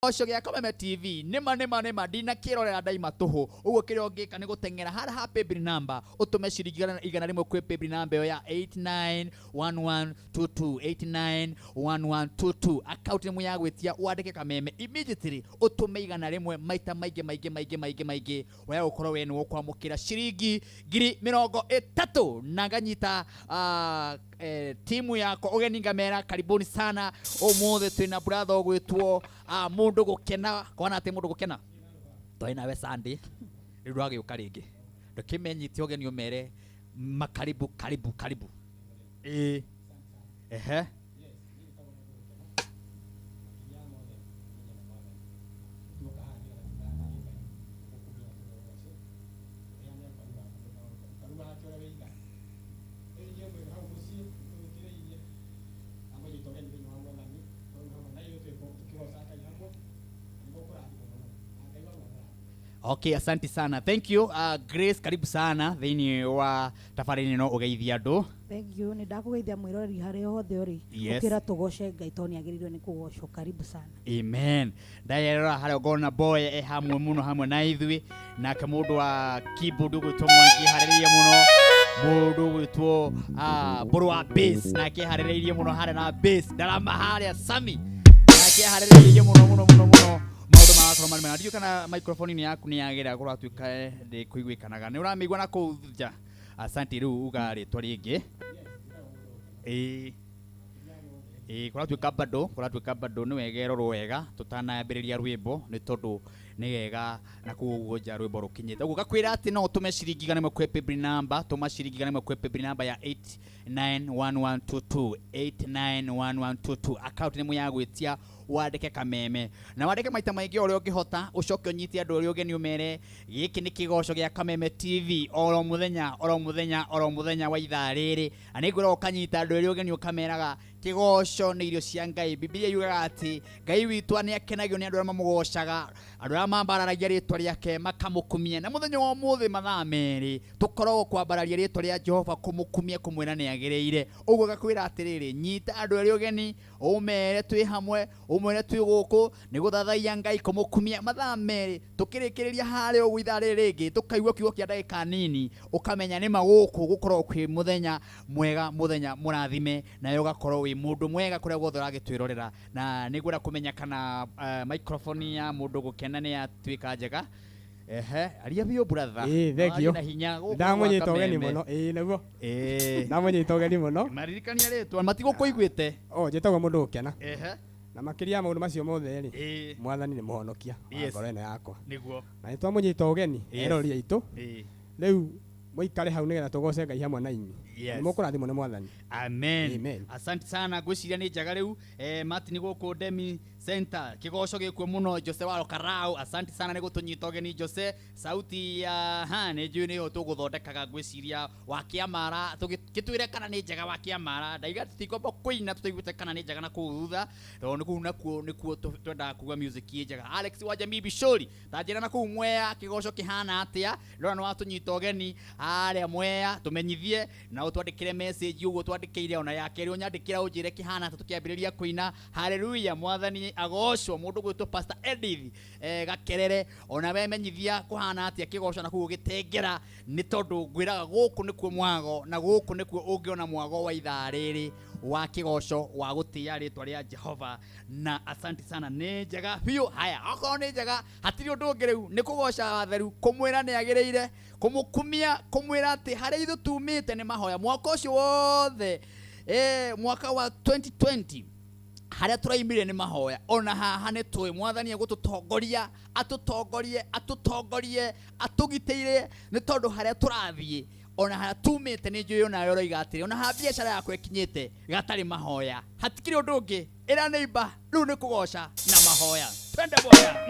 Kĩgoco gĩa Kameme TV nĩma nĩma nĩma ndinakĩrorera ndaima tũhũ. Ũguo kĩrĩa ũngĩka nĩ gũteng'era harĩa ha paybill number, ũtũme ciringi 100 kwĩ paybill number ĩyo ya 891122, 891122. Account nĩ ya gwĩtia, wandĩke Kameme immediately, ũtũme 100 maita maingĩ maingĩ maingĩ maingĩ maingĩ, we gũkorwo we nĩ ũkwamũkĩra ciringi 30,000. Na nganyita timu yakwa ũgeni, ngamera karibuni sana. Ũmũthĩ twĩna brother ũgwĩtwo mũndũ gũkena. Kwana atĩ mũndũ gũkena twarĩ nawe Sunday, rĩu ndwagĩũka rĩngĩ. Ndũkĩmenyite ũgeni, ũmere makaribu, karibu karibu. Ĩĩ, ehe. Okay, asante sana. Thank you. Grace, karibu sana thĩinĩ wa tabarĩra ĩno, ũgeithia andũ. Thank you. Nĩ ndakũgeithia mwĩroreri harĩa hothe ũrĩ. Yes. Ũkĩra tũgoce Ngai tondũ nĩ agĩrĩirwo nĩ kũgocwo. Karibu sana. Amen. Ndayerora harĩa ngona boy e hamwe mũno hamwe na ithuĩ, nake mũndũ wa keyboard ũgwĩtwo Mwangi harĩrĩirie mũno, mũndũ ũgwĩtwo mbũrũ wa bass nake harĩrĩirie mũno harĩa na bass ndarama harĩa Sami nake harĩrĩirie mũno mũno mũno mũno. Maũndũ magakorwo marĩ mega. Ndiũĩ kana microphone yaku nĩ yagĩra kũratuĩka ndĩkũiguĩkanaga, nĩ ũramĩigua na kũu nja. Asante. Rĩu uga rĩtwa rĩngĩ. Ĩĩ ĩĩ, kũratuĩka bado nĩ wega ĩrorwo wega tũtanambĩrĩria rwĩmbo, nĩ tondũ nĩ wega na kũu ũguo nja rwĩmbo rũkinyĩte ũguo. Gakwĩra atĩ no ũtũme ciringi 100 kwĩ paybill number. Tũma ciringi 100 kwĩ paybill number ya 891122, 891122. Account nĩ ya gwĩtia, wandĩke Kameme na wandĩke maita maingĩ o ũrĩa ũngĩhota. Ũcoke ũnyite andũ ũrĩa ũgeni, ũmere gĩkĩ nĩ kĩgoco gĩa Kameme TV oro mũthenya, oro mũthenya, oro mũthenya wa ithaa rĩrĩ. Na nĩ ngwĩra ũkanyita andũ erĩ ũgeni, ũkameraga kĩgoco nĩ irio cia Ngai. Bibilia yugaga atĩ Ngai witũ nĩ akenagio nĩ andũ arĩa mamũgocaga, andũ arĩa mambararagia rĩtwa rĩake, makamũkumia. Na mũthenya wa ũmũthĩ mathaa 2 tũkoragwo kwambararia rĩtwa rĩa Jehova, kũmũkumia, kũmwĩra nĩ agĩrĩire. Ũguo gakwĩra atĩrĩrĩ, nyita andũ erĩ ũgeni, ũmere twĩ hamwe, ũmwĩre twĩ gũkũ nĩ gũthathaiya Ngai, kũmũkumia mathaa 2. Tũkĩrĩkĩrĩria harĩa ũguo ithaa rĩrĩ rĩngĩ, tũkaigua kiugo kĩa ndagĩka nini, ũkamenya nĩma gũkũ gũkoragwo kwĩ mũthenya mwega, mũthenya mũrathime, nawe ũgakorwo wĩ mũndũ mwega kũrĩa guothe ũragĩtwĩrorera. Na nĩ ngwenda kũmenya kana microphone ya mũndũ gũkena nĩ yatuĩka njega. Ehe, aria biũ, brother. Ĩĩ, thank you. Na hinya gũkũ Ndamũnyita gwa ũgeni Kameme. mũno. Ĩĩ, nĩguo. Ĩĩ. Ndamũnyita ũgeni mũno. Maririkania rĩtwa, matigũkũiguĩte. O, njĩtagwo mũndũ gũkena. Na makĩria ya maũndũ macio mothe rĩ, Mwathani nĩ mũhonokia wa ngoro ĩno yakwa. Na nĩ twamũnyita ũgeni erori aitũ. Rĩu mũikare hau nĩgetha tũgoce Ngai hamwe na inyuĩ. Nĩ mũkũrathimwo nĩ Mwathani. Amen. Amen. Asante sana. Ngwĩciria nĩ njega rĩu. Martin gũkũ Demi Center, kĩgoco gĩkuo mũno. Jose wa Karau, asante sana nĩ gũtũnyita ũgeni. Jose, sauti ya ha nĩ njũĩ nĩyo tũgũthondekaga. Ngwĩciria wa kĩamara gĩtwĩre kana nĩ njega. Wa kĩamara ndaiga tũtikwamba kũina tũtaiguĩte kana nĩ njega na kũu thutha, tondũ nĩ kũu nakuo nĩkuo twendaga kuga music ĩ njega. Alex wa Jamii Bishori, ta njĩra na kũu Mwea kĩgoco kĩhana atĩa? Ndona nĩ watũnyita ũgeni harĩa Mwea, tũmenyithie na ũtwandĩkĩre message ũguo twandĩkĩire, ona ya kerĩ ũnyandĩkĩra ũnjĩre kĩhana atĩa tũkĩambĩrĩria kũina. Haleluya, Mwathani agocwo. Mũndũ gwĩtwo Pastor Edith Gakerere, ona we menyithia kũhana atĩa kĩgoco na kũu gĩtengera, nĩ tondũ ngwĩraga gũkũ nĩkuo mwago, na gũkũ nĩkuo ũngĩona mwago wa ithaa rĩrĩ wa kĩgoco wa gũtĩĩa rĩtwa rĩa Jehova. Na asante sana, nĩ njega biũ. Haya, okorwo nĩ njega, hatirĩ ũndũ ũngĩ rĩu nĩ kũgoca watheru, kũmwĩra nĩ agĩrĩire, kũmũkumia, kũmwĩra atĩ harĩa ithuĩ tumĩte nĩ mahoya. Mwaka ũcio wothe, mwaka wa 2020, harĩa tũraimire nĩ mahoya. Ona haha nĩ tũĩ Mwathani egũtũtongoria, atũtongorie, atũtongorie, atũgitĩire, nĩ tondũ harĩa tũrathiĩ ona harĩa tumĩte nĩ njũĩ. Onawe ũroiga atĩrĩ, ona haha biacara yakwa ĩkinyĩte gatarĩ mahoya hatikĩrĩ ũndũ ũngĩ. Ĩra neighbor, rĩu nĩ kũgoca na mahoya. Twende boya.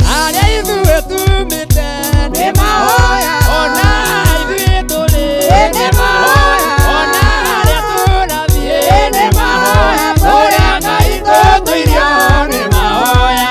Harĩa ithuĩ tumĩte nĩ mahoya, ona ithuĩ tũrĩ nĩ mahoya, ona harĩa tũrathiĩ nĩ mahoya, kũrĩa Ngai tũtũirio nĩ mahoya.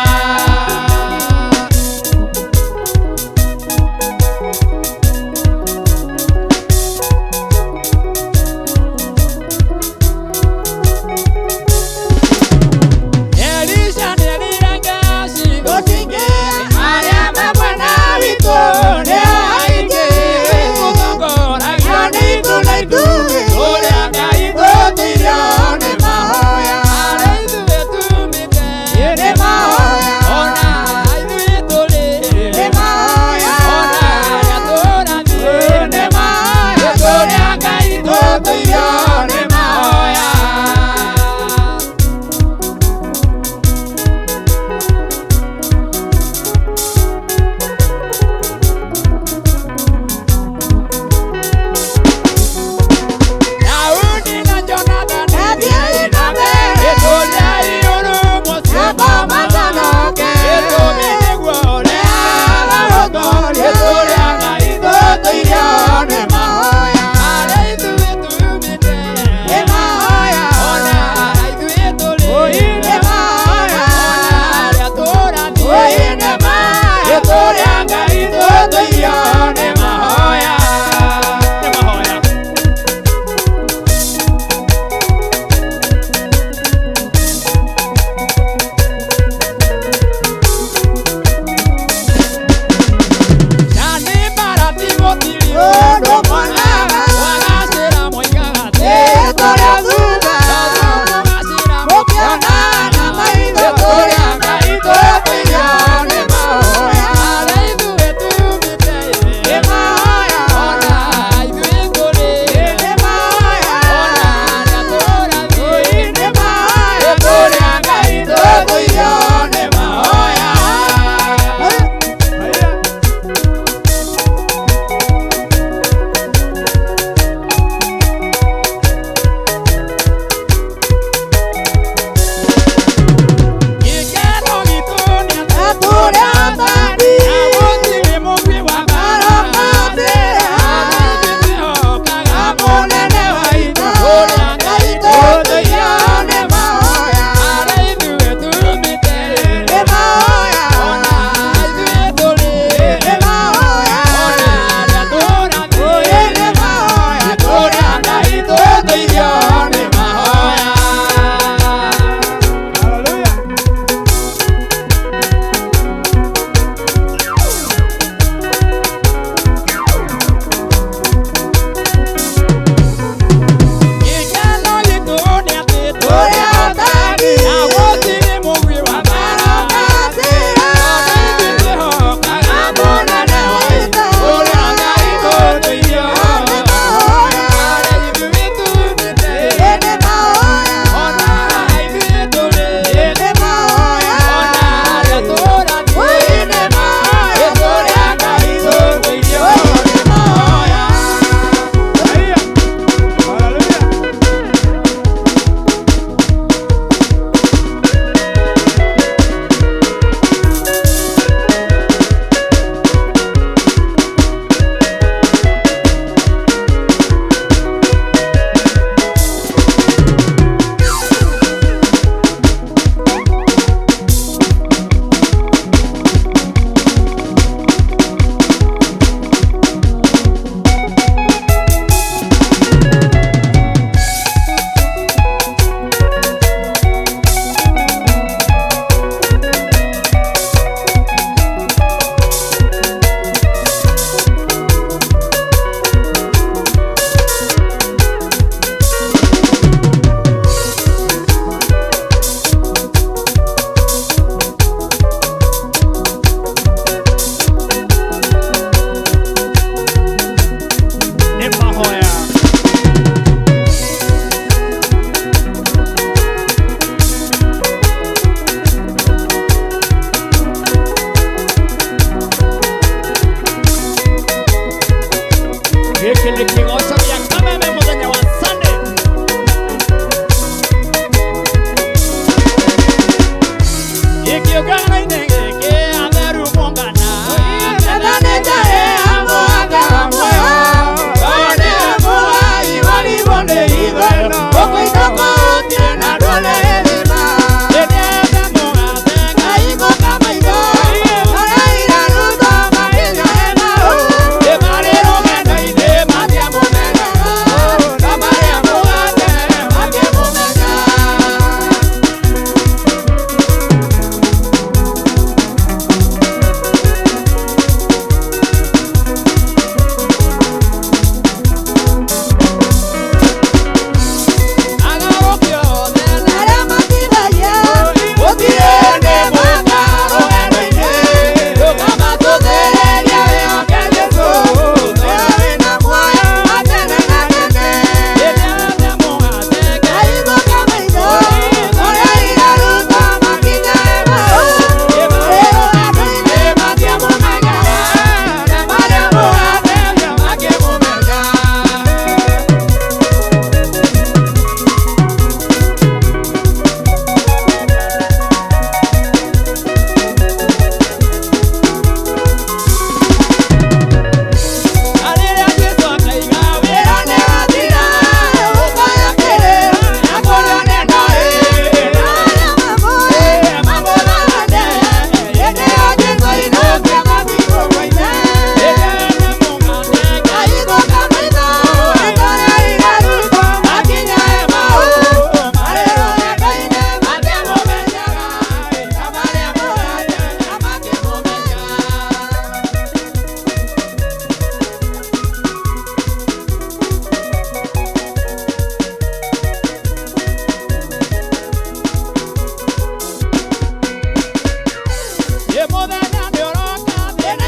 Gĩkĩ nĩ kĩgoco gĩa Kameme mũthenya wa Sunday. Gĩkĩũngano-inĩ gĩkĩ atheru mongana. Gĩthiĩte mũgathe Ngai rũgendo-inĩ Agarũki othe Gĩthiĩte mũgathe Ngai Rĩrĩa Jesũ akaiga wĩra Gĩthiĩte mũgathe Ngai Ĩ mũthenya nĩ ũroka thĩna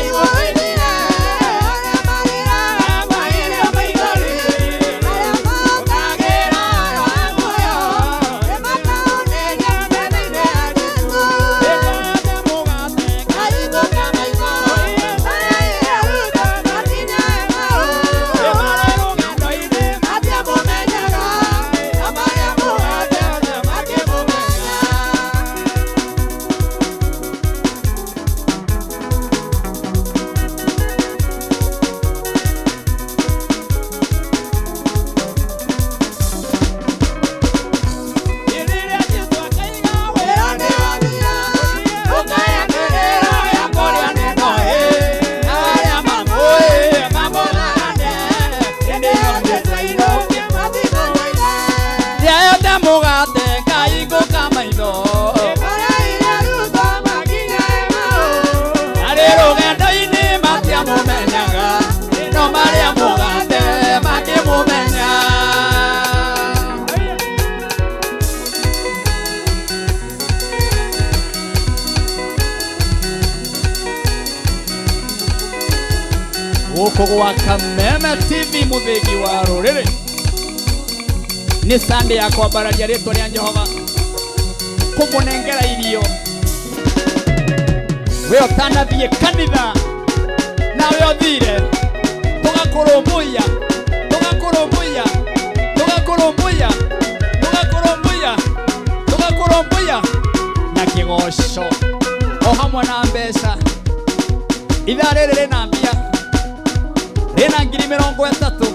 Gĩthiĩte mũgathe Ngai Ĩ marĩ rũgendo-inĩ Rĩrĩa Jesũ akaiga wĩra Gĩthiĩte mũgathe Ngai ngũka maitho Arĩ rũgendo-inĩ matiamũmenyaga no marĩa mũgathe makĩmũmenya. Gũkũ gwa Kameme TV mũthĩgi wa rũrĩrĩ nĩ Sunday ya kwambararia rĩtwa rĩa Jehova kũmũnengera irio we ũtanathiĩ kanitha nawe ũthire tũgakũrũmbũiya tũgakũrũmbũiya tũgakũrũmbũiya tũgakũrũmbũiya tũgakũrũmbũiya na kĩgoco o hamwe na mbeca. Ithaa rĩrĩ rĩna mbia rĩna 30,000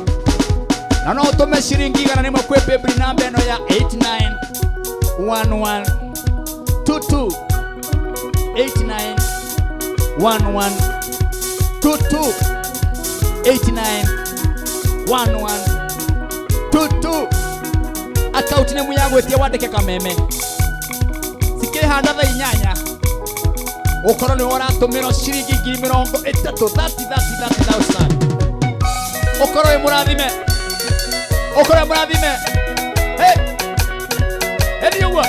na no ũtũme ciringi 100 kwĩ paybill namba ĩno ya 891122 891122 891122 akaunti nĩ ya gwĩtia wandĩke Kameme cikĩhanda thaa 8 ũkorwo nĩ ũratũmĩrwo ciringi 30,000 30 30,000 ũkorwo wĩ mũrathime ũkorwo wĩ mũrathime. Hey! Ĩthiĩ ũguo.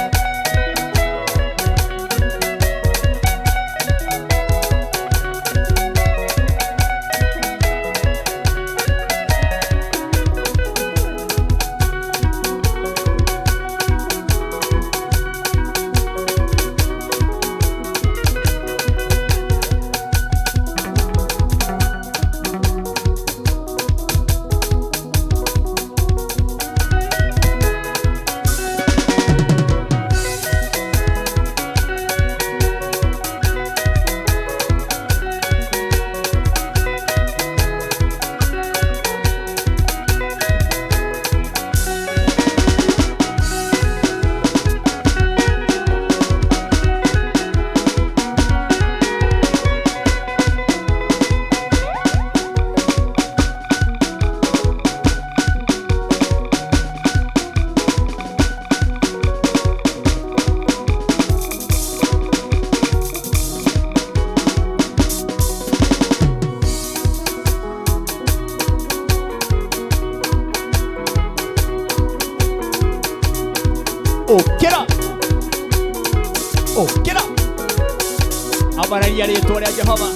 Twambararia rĩtwa rĩa Jehova.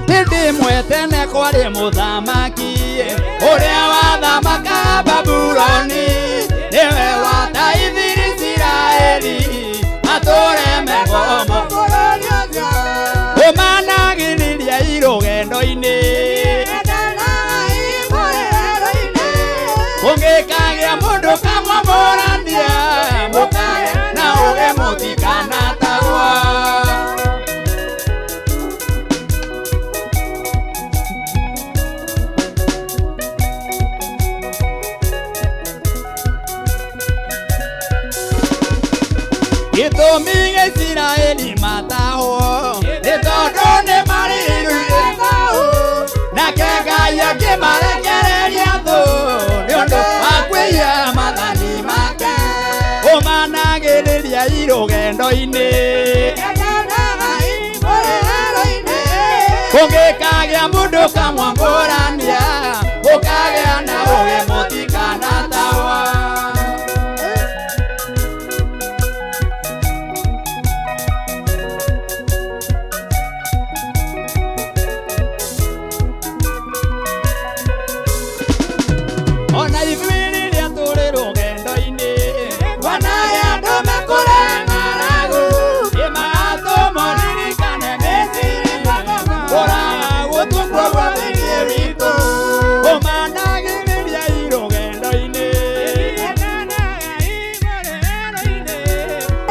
Hĩndĩ ĩmwe tene kwarĩ mũthamaki ũrĩa wathamakaga Babuloni, nĩwe wataithirie Isiraeli matũre megomo. Ũmanagĩrĩria irũgendo-inĩ, kũngĩkagĩa mũndũ kamwamũrania, mũkagĩa na ũũgĩ mũtikanatagwo. Gĩtũmi gĩa Isiraeli matahwo nĩ tondũ nĩ marĩrũire, nake Ngai akĩmarekereria thũ nĩ ũndũ wa kwĩhia maathani make. Ũmanagĩrĩria irũgendo-inĩ, kũngĩkagĩa mũndũ kamwamũrania, gũkagĩa na ũũgĩ mũtikanatahwo. Ona ithuĩ rĩrĩa tũrĩ rũgendo-inĩ, tuonaga andũ mekũrĩa ng'aragu, ĩmagatũma ũririkane meciria, kũraga gũtukwo gwa thĩinĩ witũ. Ũmanagĩrĩria irũgendo-inĩ,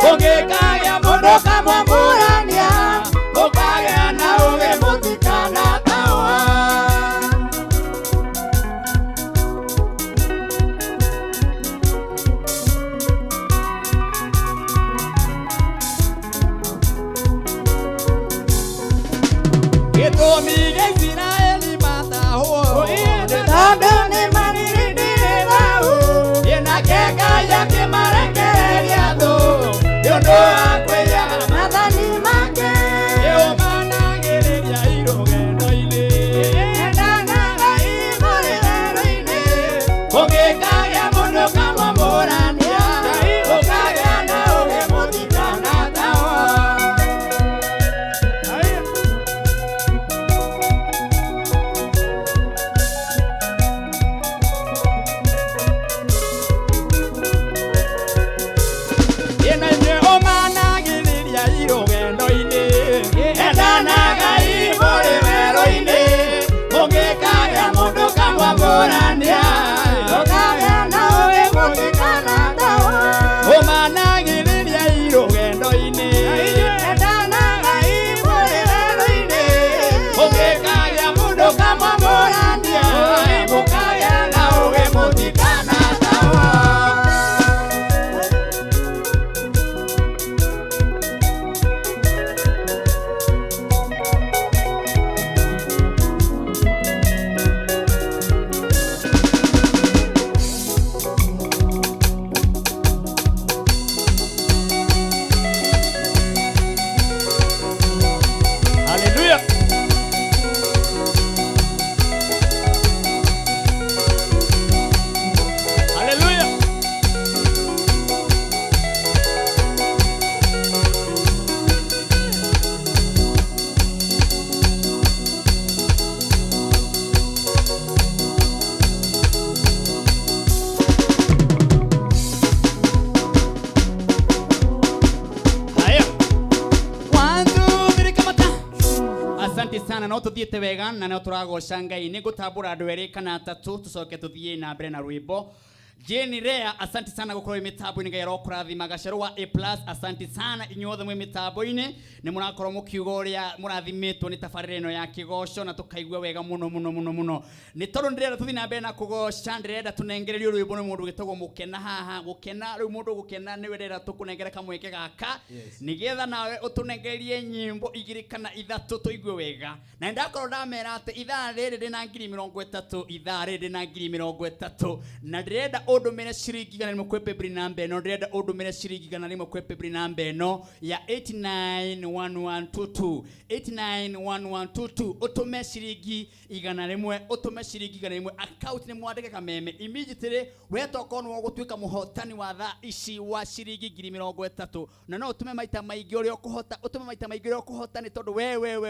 kũngĩkagĩa mũndũ kamwamũrania, gũkagĩa na ũũgĩ mũtikanatahwo. Gĩtũmi gĩa Isiraeli matahwo nĩ tondũ nĩ maririndire thau, nake Ngai akĩmarekereria thũ nĩ ũndũ wa kwĩhia maathani make. Ĩũmanagĩrĩria irũgendo-inĩ, kũngĩkagĩa mũndũ kamwamũrania, gũkagĩa na ũũgĩ mũtikanatahwo. Ĩna inyuĩ ũmanagĩrĩria irũgendo-inĩ, endanagai mũrĩ werũ-inĩ, kũngĩkagĩa mũndũ kamwamũrania, ũmanagĩrĩria irũgendo-inĩ, kũngĩkagĩa mũndũ kamwamũrania, gũkagĩa na ũũgĩ mũtikanatahwo. Hallelujah. Hallelujah. Haya. One, two, three, kamata. Asante sana, no tuthiĩte wega na no tũragoca Ngai. Nĩ ngũtambũra andũ erĩ kana atatũ tũcoke tũthiĩ na mbere na rwĩmbo. Jane Rea, asante sana gũkorwo wĩ mĩtambo-inĩ, Ngai arokũrathima. Gacerũ wa A plus, asante sana inyuothe mwĩ mĩtambo-inĩ, nĩ mũrakorwo mũkiuga ũrĩa mũrathimĩtwo nĩ tabarĩra ĩno ya kĩgoco na tũkaigua wega mũno mũno mũno mũno. Nĩ tondũ ndĩrenda tũthiĩ na mbere na kũgoca, ndĩrenda tũnengererio rwĩmbo nĩ mũndũ wĩtagwo Mũkena haha. Gũkena rĩu mũndũ gũkena nĩwe ndĩrenda tũkũnengere kamweke gaka, nĩgetha nawe ũtũnengererie nyĩmbo igĩrĩ kana ithatũ tũigue wega. Na nĩndakorwo ndamera atĩ ithaa rĩrĩ ndĩna 30,000, ithaa rĩrĩ ndĩna 30,000, na ndĩrenda Ũndũmĩre ciringi 100 kwĩ paybill namba ĩno. Ndĩrenda ũndũmĩre ciringi 100 kwĩ paybill namba ĩno ya 891122, 891122. Ũtũme ciringi 100, ũtũme ciringi 100. Account nĩ mwandĩke Kameme. Immediately we tokorwo nĩwe ũgũtuĩka mũhotani wa thaa ici wa ciringi 30,000. Na no ũtũme maita maingĩ ũrĩa ũkũhota, ũtũme maita maingĩ ũrĩa ũkũhota, nĩ tondũ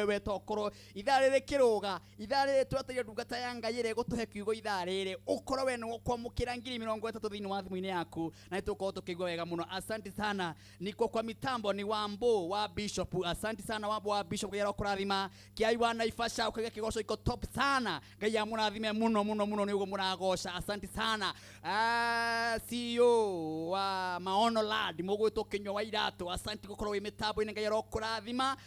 we tokorwo ithaa rĩrĩ kĩrũga, ithaa rĩrĩ tweteire ndungata ya Ngai ĩrĩa ĩgũtũhe kiugo, ithaa rĩrĩ ũkorwo we nĩwe ũkwamũkĩra 30,000 thĩinĩ wa thimũ-inĩ yaku, na nĩtũgũkorwo tũkĩigua wega mũno. Asante sana. Niko kwa mitambo ni Wambo wa Bishop. Asante sana Wambo wa Bishop, Ngai arokũrathima. Kiai wa Naivasha ukaiga kĩgoco iko top sana. Ngai amũrathime mũno mũno mũno nĩ ũguo mũragoca. Asante sana. CEO wa Maono Lad mũgwĩtwo Kĩnyua wa Iratũ, asante gũkorwo wĩ mĩtambo-inĩ. Ngai arokũrathima.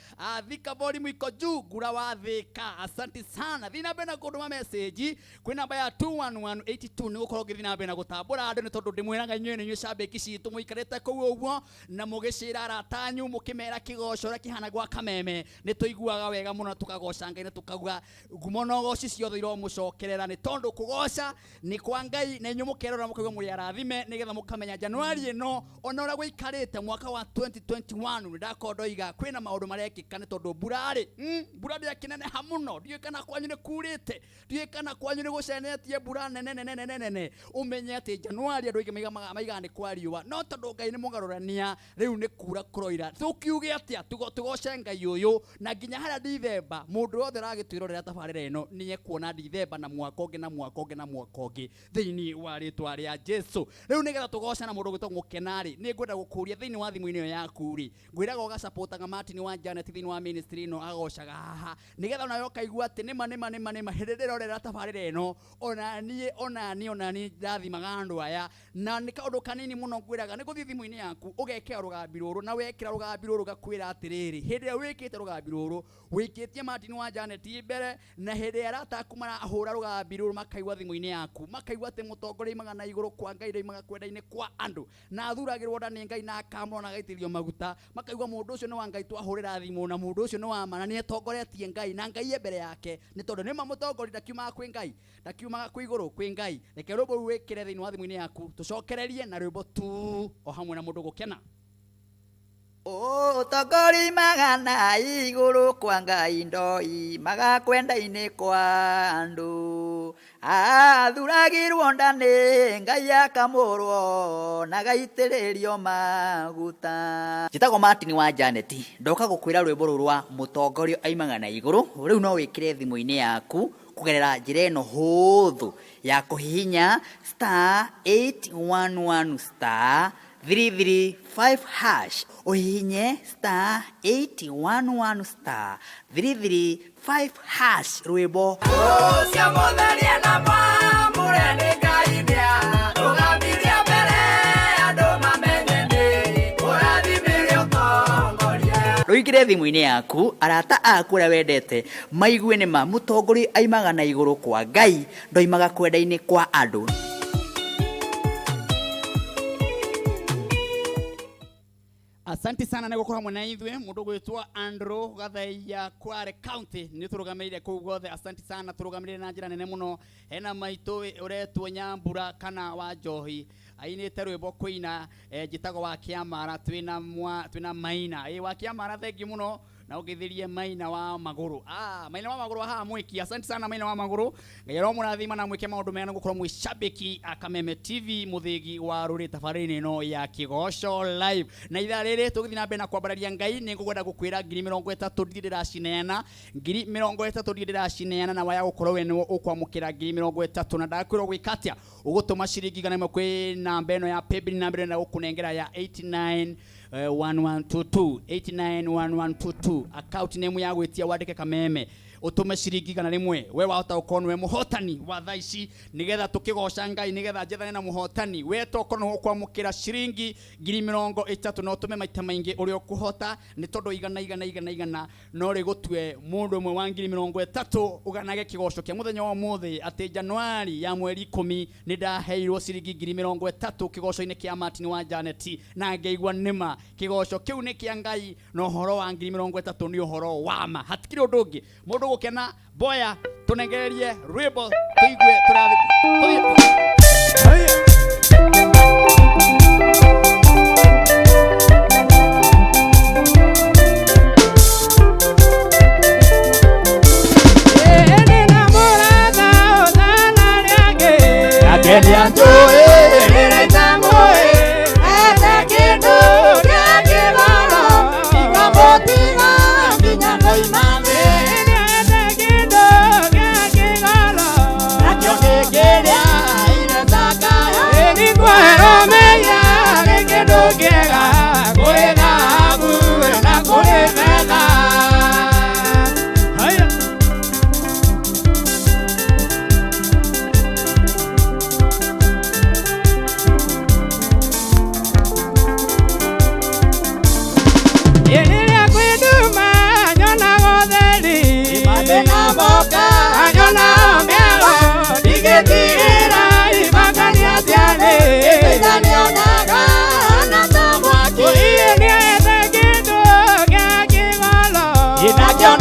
Thika volume iko juu, Ngura wa Thika, asante sana. Thiĩ na mbere na kũndũma message kwĩ namba ya 21182, nĩ gũkorwo ngĩthiĩ na mbere na gũtambũra andũ, nĩ tondũ ndĩmwĩraga inyuĩ nĩ inyuĩ cambĩki citũ, mũikarĩte kũu ũguo na mũgĩcĩra arata anyu, mũkĩmera kĩgoco ũrĩa kĩhana gwa Kameme. Nĩ tũiguaga wega mũno na tũkagoca Ngai na tũkauga ngumo na ũgoci ciothe iromũcokerera, nĩ tondũ kũgoca nĩ kwa Ngai, na inyuĩ mũkerora mũkaigua mũrĩ arathime, nĩgetha mũkamenya Januari ĩno ona ũrĩa gũikarĩte mwaka wa 2021 nĩ ndakorwo ndoiga kwĩna maũndũ marekĩka, nĩ tondũ mbura rĩ, mbura ndĩakĩneneha mũno. Ndiũĩ kana kwanyu nĩ kurĩte, ndiũĩ kana kwanyu nĩ gũcenetie mbura nene nene nene nene. Ũmenye atĩ Januari andũ aingĩ maigaga nĩ kwa riũa, no tondũ Ngai nĩ mũgarũrania, rĩu nĩ kura kũroira. Tũkiuge atĩa? Tũgoce Ngai ũyũ na nginya harĩa Dithemba mũndũ wothe ũragĩtwĩrorera tabarĩra ĩno nĩ ekuona Dithemba na mwaka ũngĩ na mwaka ũngĩ na mwaka ũngĩ thĩinĩ wa rĩtwa rĩa Jesu. Rĩu nĩgetha tũgoce na mũndũ ũgwĩtwo Gũkena rĩ, nĩ ngwenda gũkũria thĩinĩ wa thimũ-inĩ ĩyo yaku rĩ, ngwĩraga ũgacapotaga Martin wa Janet thĩinĩ wa ministry ĩno agocaga haha, nĩgetha onawe ũkaigua atĩ nĩma nĩma nĩma nĩma hĩndĩ ndĩrorera tabarĩra ĩno onaniĩ onaniĩ onaniĩ ndathimaga andũ aya. Na nĩ kaũndũ kanini mũno ngwĩraga, nĩ gũthiĩ thimũ-inĩ yaku ũgekĩra rũgambi rũrũ, na wekĩra rũgambi rũrũ gakwĩra atĩrĩrĩ, hĩndĩ ĩrĩa wĩkĩte rũgambi rũrũ wĩkĩtie Martin wa Janet mbere, na hĩndĩ ĩrĩa arata aku marahũra rũgambi rũrũ makaigua thimũ-inĩ yaku, makaigua atĩ mũtongoria aimaga na igũrũ kwa Ngai, ndaimaga kwenda-inĩ kwa andũ, na athuragĩrwo nda nĩ Ngai na akamũrwo na agaitĩrĩrio maguta, makaigua mũndũ ũcio nĩ wa Ngai, twahũrĩra thimũ na mũndũ ũcio nĩ wa ma na nĩ atongoretie Ngai na Ngai e mbere yake, nĩ tondũ nĩma mũtongoria ndakiumaga kwĩ Ngai, ndakiumaga kwĩ igũrũ kwĩ Ngai. Reke rwĩmbo rũu wĩkĩre thĩinĩ wa thimũ-inĩ yaku, tũcokererie na rwĩmbo tu o hamwe na mũndũ gũkena. Ũtongori magana igũrũ kwa Ngai, ndoi magakwenda-inĩ kwa andũ, athuragirwo nda nĩ Ngai, akamũrwo na gaitĩrĩrio maguta. Njĩtagwo Martin wa Janet, ndoka gũkwĩra rwĩmbo rũrũ rwa mũtongoria aimaga na igũrũ rĩu no wĩkĩre thimũ-inĩ yaku kũgerera njĩra ĩno hũthũ ya kũhihinya star 811 star 335 hash. Ũhihinye star 811 star 335 hash, rwĩmbo Ũcio mũtherie na mwamũre nĩ Ngai nĩarũgamirie mbere andũ mamenye nĩ ũrathimire ũtongoria. Rũingĩre thimũ-inĩ yaku, arata aku arĩa wendete maigue nĩma mũtongoria aimaga na igũrũ kwa Ngai, ndoimaga kwenda-inĩ kwa andũ. Asante sana nĩ gũkorwo hamwe na ithuĩ. Mũndũ gwĩtwo Andrew Gathaiya, Kware County, nĩ tũrũgamĩrĩire kũu guothe. Asante sana, tũrũgamĩrĩire na njĩra nene mũno. Hena maitũ ũretwo Nyambura kana wa Njohi, ainĩte rwĩmbo kũina, njĩtagwo wa Kĩamara, twĩna mwa twĩna Maina wa Kĩamara, thengi mũno na ũngĩthĩrie Maina wa Magũrũ, Maina wa Magũrũ haha mwĩki. Asante sana Maina wa Magũrũ, Ngai aromũrathima na mwĩke maũndũ mega na gũkorwo mwĩ shabiki a Kameme TV, mũthĩgi wa rũrĩ tabarĩra-inĩ ĩno ya Kĩgoco Live. Na ithaa rĩrĩ tũgĩthiĩ na mbere na kwambararia Ngai, nĩ ngũkwenda gũkwĩra 30,000 ndirĩ ndĩracineana, 30,000 ndirĩ ndĩracineana, na waya gũkorwo we nĩwe ũkwamũkĩra 30,000. Na ndakwĩrwo gwĩka atĩa? Ũgũtũma ciringi 100 kwĩ namba ĩno ya paybill, namba ĩno gũkũnengera ya 89 1122, 891122. Account name ya gwĩtia wandĩke Kameme, ũtũme ciringi 100. We wahota gũkorwo nĩwe mũhotani wa thaa ici, nĩgetha tũkĩgoca Ngai, nĩgetha njethane na mũhotani. We tokorwo nĩwe ũkwamũkĩra ciringi 30,000, na ũtũme maita maingĩ ũrĩa ũkũhota, nĩ tondũ igana igana igana igana no rĩgũtue mũndũ ũmwe wa 30,000, ũganage kĩgoco kĩa mũthenya wa ũmũthĩ atĩ Januari ya mweri 10 nĩ ndaheirwo ciringi 30,000 kĩgoco-inĩ kĩa Martin wa Janet, na ngĩigua nĩma kĩgoco kĩu nĩ kĩa Ngai na ũhoro wa 30,000 nĩ ũhoro wa ma, hatikĩrĩ ũndũ ũngĩ. Mũndũ gũkena boya, tũnengererie rwĩmbo tũigue tũrathi tũthiĩ. Haya.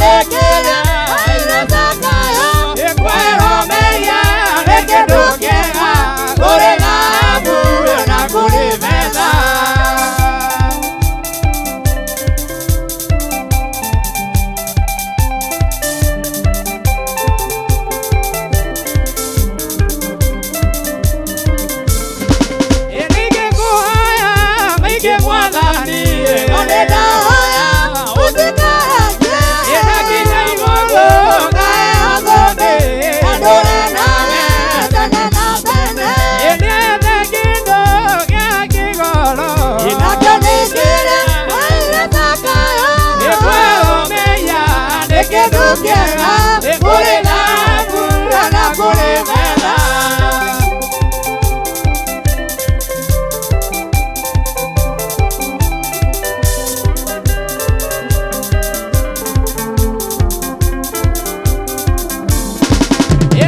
nĩ kĩrĩa aire Zakayo. Ĩkwĩrwo mehia nĩ kĩndũ kĩega kũrĩ thahabu na kũrĩ betha. Nĩngĩkũhoya maingĩ Mwathani, no nĩndahoya ũndikarangie. Ĩnakinya igũrũ ngaheo thũmbĩ, na ndũre nawe tene na tene. Ĩnĩethe kĩndũ gĩa kĩgoro, nakĩo nĩ kĩrĩa aire Zakayo. Ĩkwĩrwo mehia nĩ kĩndũ kĩega kũrĩ thahabu na kũrĩ betha.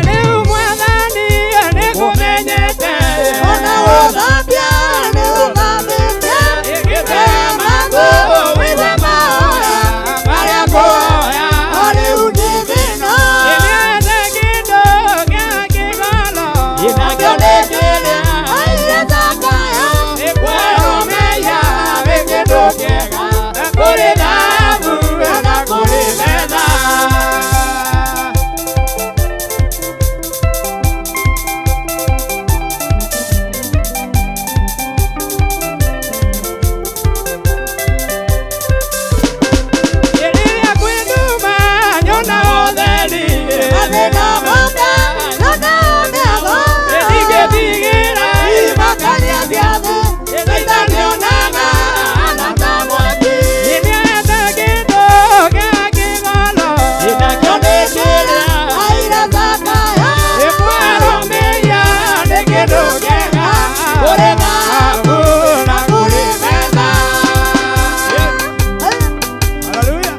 Rĩu Mwathani nĩngũmenyete, ona gũthambia nĩgũthambĩtie, ngĩtema ngũ wĩigue mahoya marĩa ngũhoya, no rĩu ndĩ thĩna. Nĩethe kĩndũ gĩa kĩgoro, nakĩo nĩ kĩrĩa aire Zakayo. Ĩkwĩrwo mehia nĩ kĩndũ kĩega kũrĩ thahabu na kũrĩ betha. Rĩrĩa kwĩ nduma nyona ũtheri, mathĩna moka nyona mĩago, ndingĩtigĩra imakania cia thĩ, Shaitani onaga ahana ta mwaki. Nĩethe kĩndũ gĩa kĩgoro, nakĩo nĩ kĩrĩa aire Zakayo. Ĩkwĩrwo mehia nĩ kĩndũ kĩega kũrĩ thahabu na kũrĩ betha. Haleluya.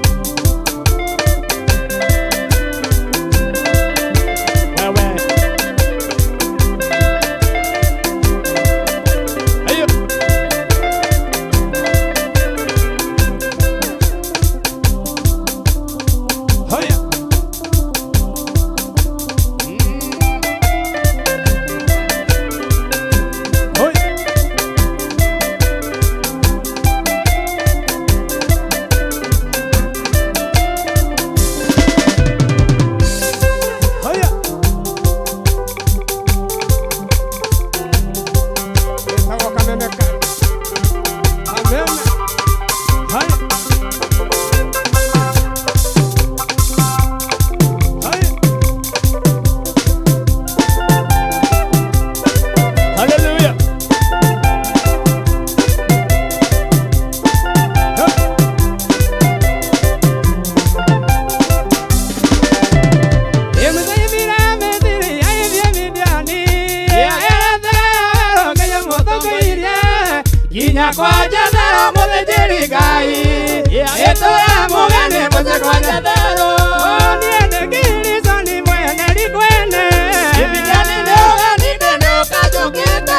Wewe. Ayo. Haya. Hoi. Haya. Etagwo kameme kameme. Haya. Haya. Hallelujah. Huh. Nginya kwa Jethero mũthĩnjĩri Ngai, ĩtũra mũgeni mũciĩ kwa Jethero. Niĩ nĩ Gilisoni mwene rikwene. Ĩmiriani nĩ ũgeni ndĩnũka njũkĩte,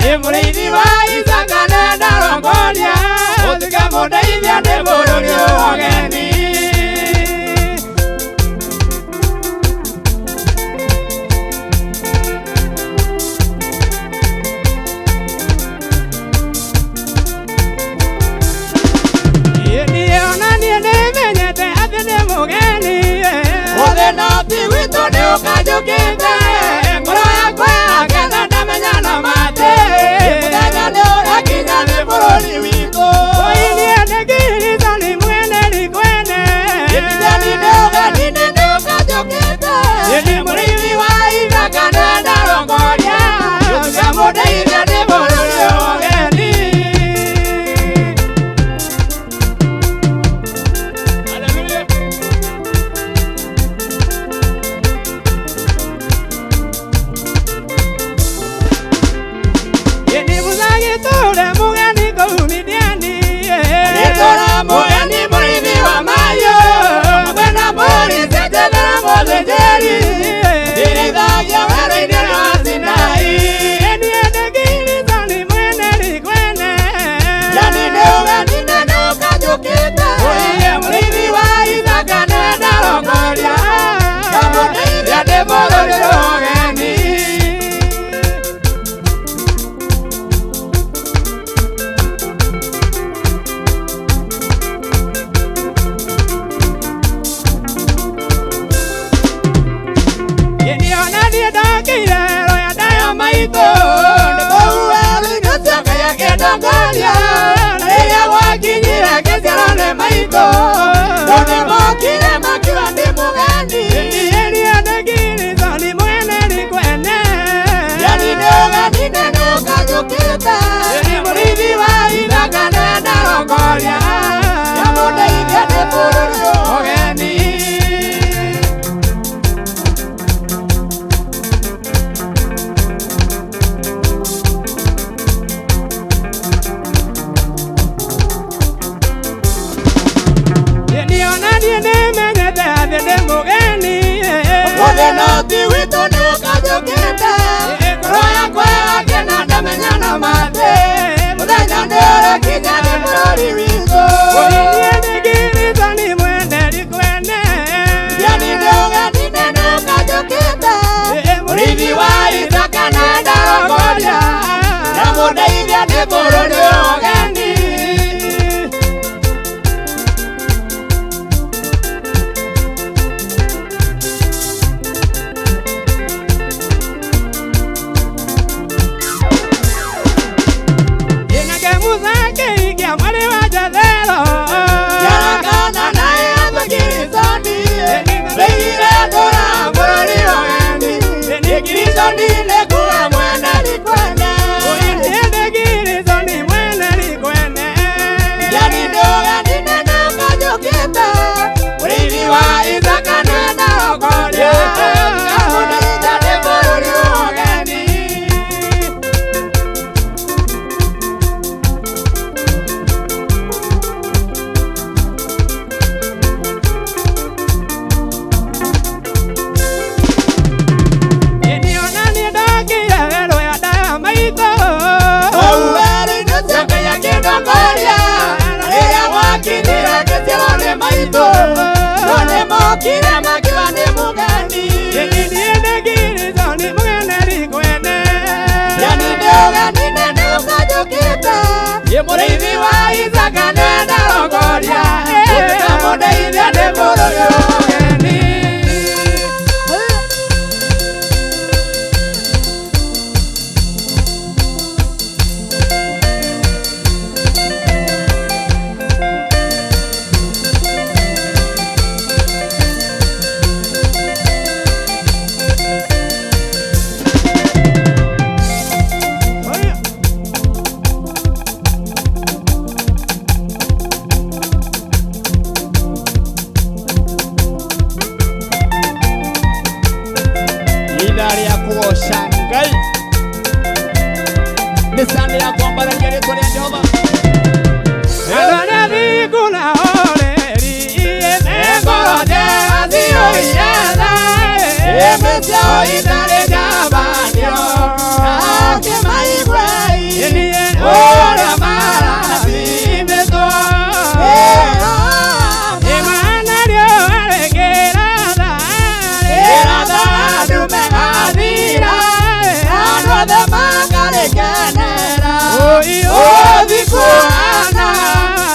ĩ mũrĩithi wa Isaaka nĩndarongoria, ũtuĩke mũndeithia ndĩ bũrũri ũgeni. Niĩ ona niĩ nĩmenyete atĩ ndĩ mũgeni. maitũ Nĩ mokire makiuga ndĩ mũgeni Yani nĩ ũgeni nĩ ũkanjũkĩte Mũrĩithi wa ithaka nĩ ndarongoria Nyamũndeithia ndĩ bũrũri ũgeni Mũthenya ti witũ nĩ ũkanjũkĩte Ngoro yakwa ĩgakena ndamenya na mathĩ Mũthenya nĩ ũrakinya nĩ bũrũri witũ Yani nĩ ũgeni nĩ ũkanjũkĩte Mũrĩithi wa ithaka nĩ ndarongoria Nyamũndeithia ndĩ bũrũri ũgeni Yarakana naye atũkirizoni Rĩire ndũra bũrũri ũgeni Nĩkirizoni nĩkuga mwene rikwene Yani nĩ ũgeni nĩ ũkanjũkĩte Mũrĩithi wa ithaka nĩ ndarongoria Nyamũndeithia ndĩ bũrũri ũgeni Ũwerũ-inĩ ũcio Ngai akĩndongoria Rĩrĩa gwakinyire ngĩciarwo nĩ maitũ No nĩ mokire makiuga nĩ mũgeni Yani nĩ ũgeni nĩ ũkanjũkĩte Mũrĩithi wa Isaaka nĩ ndarongoria Nyamũndeithia ndĩ bũrũri ũgeni Ithaa rĩa kũgoca Ngai nĩ Sunday ya kwambararia rĩtwa rĩa Jehova Ĩmĩciao itarĩ njabanio Akĩmaigua ũrĩa marathimĩtwo Ĩratha ndume gathira Andũ othe makarĩkenera Ũthiku hana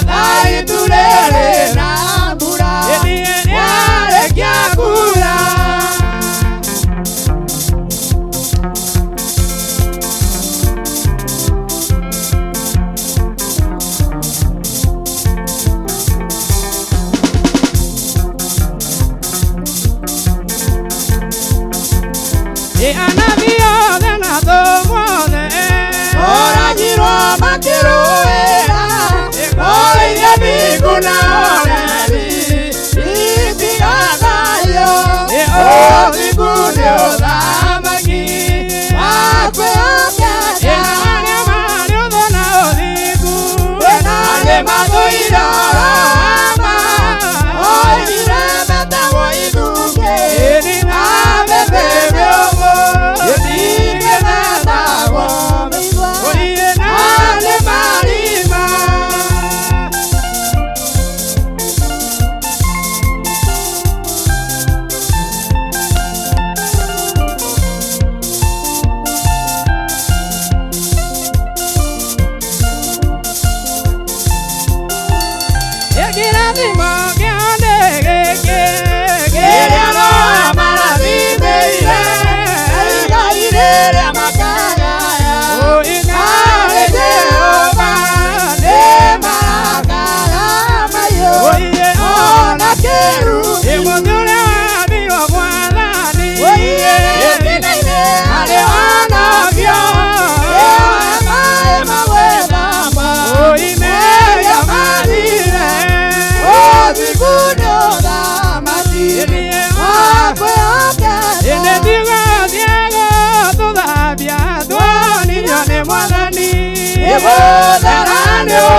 thaa itu rĩrĩ na mbura Yarĩkia kura Oragirwo makĩrũĩra Orĩire thingu na oreri Itigathayo Ũthingu nĩ ũthamaki Wakwĩhokeka Arĩa mathũire ũrama Oigire metagwo ithukĩ Na mĩtĩ mĩũmũ Ĩtingĩmetagwo mĩigua.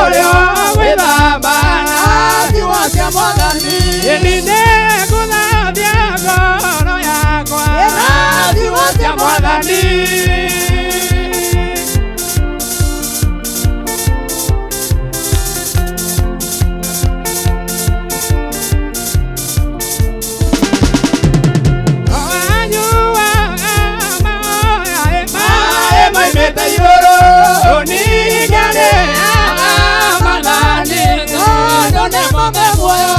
ũrĩo gwĩthamba na ciugo cia Mwathani. Ĩni nĩngũthambia ngoro yakwa na ciugo cia Mwathani. Maĩ maimĩte igũrũ ningĩarĩ mathani tondũ nĩmo me muoyo.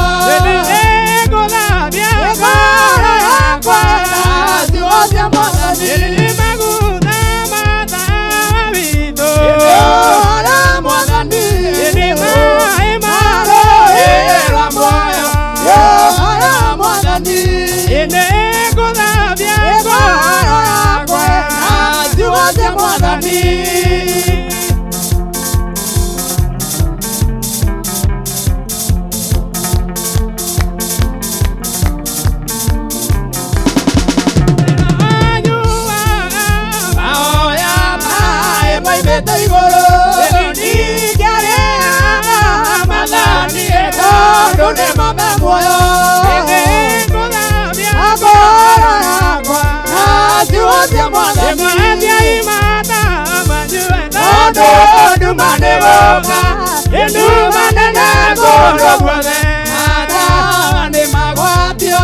Nĩngũthambia ngoro yakwa na ciugo cia Mwathani. Maguta ma tawa witũ ũhoro Mwathani. Maĩ ma rũũĩ rwa muoyo ũhoro Mwathani. Nĩngũthambia ngoro yakwa na ciugo cia Mwathani. Mahoya maĩ maimĩte igũrũ ningĩarĩ mathani tondũ nĩmo me muoyo. Nĩngũthambia ngoro yakwa na ciugo cia Mwathani. Tondũ nduma nĩ gũka, nduma nene kũndũ guothe, matawa nĩ magwatio.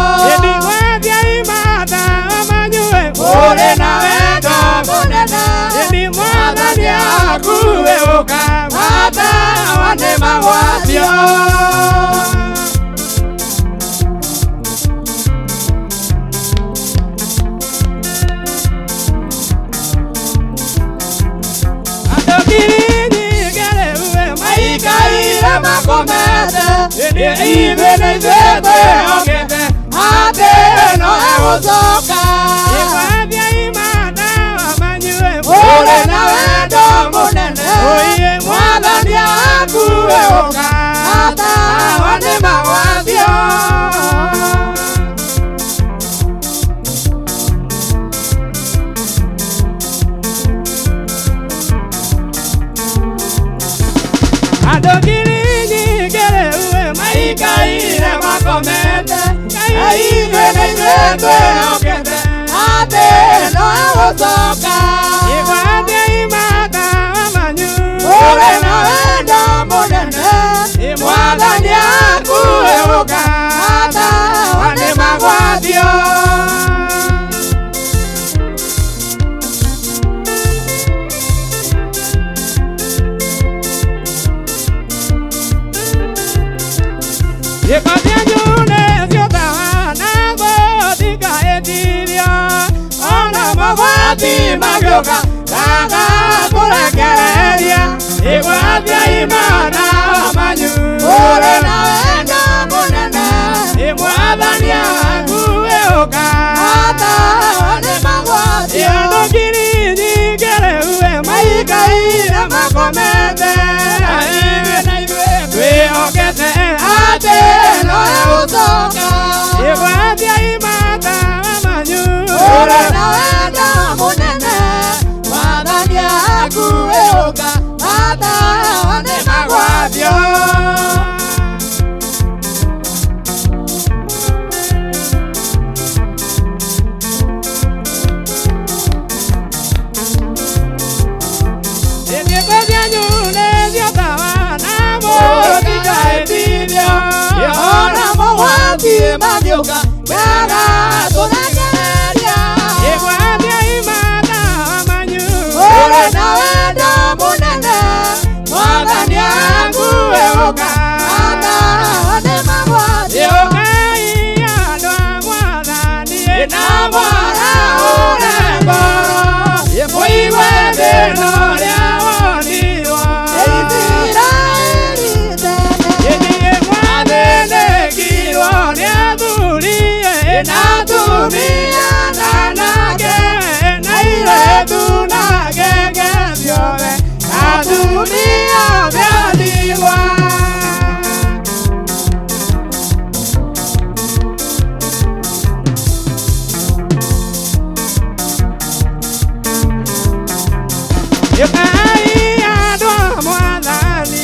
Ũrĩ na wendo mũnene, Mwathani akuwe ũka, matawa nĩ magwatio. Andũ ngiri nyingĩ rĩu maikaire makomete, ithuĩ nĩ ithuĩ twĩhokete atĩ no egũcoka. Ũrĩ na wendo mũnene, Mwathani akuwe ũka, matawa nĩ magwatio. Andũ ngiri nyingĩ rĩu maikaire makomete, ithuĩ nĩ ithuĩ twĩhokete atĩ no egũcoka. Ũrĩ na wendo mũnene, Mwathani akuwe ũka, matawa nĩ magwatio. Gĩko kĩanyu nĩcio tawa na gũtikaĩtirio, ona mogwati magĩũka ndagakũrekereria. Igwathiai matawa manyu, ũrĩ na wendo mũnene, Mwathani akuwe ũka, matawa nĩ magwatio. Andũ ngiri nyingĩ rĩu maikaire makomete, ithuĩ na ithuĩ twĩhokete atĩ no egũcoka. Igwathiai matawa manyu, ũrĩ na wendo mũnene, Mwathani akuwe ũka, matawa nĩ magwatio. Gĩko kĩanyu nĩcio tawa na mũtikaĩtirio, ona mogwati magĩũka ndagatũrekereria. Igwathiai matawa manyu, ũrĩ na wendo mũnene, Mwathani akuwe ũka, matawa nĩ magwatio. Ũkai andũ a Mwathani na mwaraũre ngoro, mũigue thĩna ũrĩa wonirwo. Isiraeli tene mwathĩnĩkirwo nĩ athuri na atumia na anake na airĩtu na ngenge ciothe, atumia othe a ndigwa. Ũkai andũ a Mwathani.